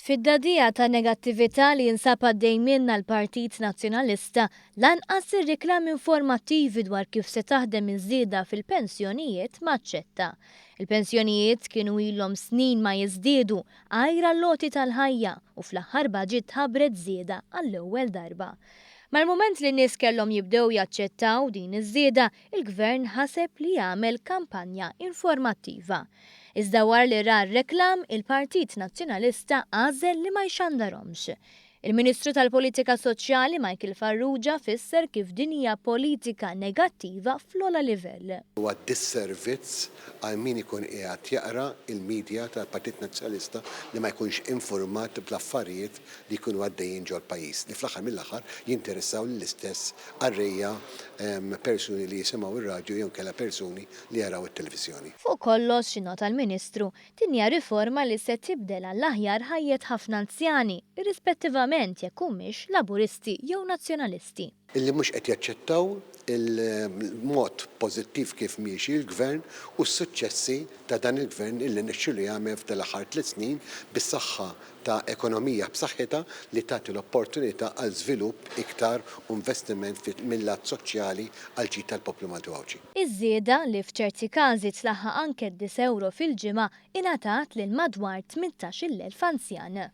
Fid-dagħdigħa ta' negattività li jinsab għaddej minnha l-Partit Nazzjonalista, lanqas ir-riklami informattivi dwar kif se taħdem iż-żieda fil-pensjonijiet ma aċċetta. Il-pensjonijiet kienu ilhom snin ma jiżdiedu għajr għall-għoti tal-ħajja u fl-aħħar baġit tħabbret żieda għall-ewwel darba. Mal-mument li n-nies kellhom jibdew jaċċettaw din iż-żieda, il-Gvern ħaseb li jagħmel kampanja informattiva. Iżda wara li ra r-reklam, il-Partit Nazzjonalista għażel li ma jxandarhomx. Il-Ministru tal-Politika Soċjali Michael Farrugia fisser kif din hija politika negattiva fl-ogħla livell. Huwa disservizz għal min ikun qiegħed jaqra l-media tal-Partit Nazzjonalista li ma jkunx infurmat bl-affarijiet li jkunu għaddejjin ġol-pajjiż, li fl-aħħar mill-aħħar jinteressaw lill-istess qarrejja, persuni li jisimgħu r-radju jew inkella persuni li jaraw it-televiżjoni. Fuq kollox, innota l-Ministru, din hija riforma li se tibdel għall-aħjar ħajjet ħafna anzjani, irrispettivament jekk humiex Laburisti jew Nazzjonalisti. Illi mhux qed jaċċettaw il-mod pożittiv kif miexi l-Gvern u s-suċċessi ta' dan il-Gvern illi rnexxielu jagħmel f'dan l-aħħar tliet snin bis-saħħa ta' ekonomija b'saħħitha li tagħti l-opportunità għal żvilupp iktar u investiment mil-lat soċjali għall-ġid tal-poplu Malti u Għawdxi. Iż-żieda, li f'ċerti każi tlaħħaq anke d-disa' ewro fil-ġimgħa, ingħatat lil madwar 18,000 anzjan.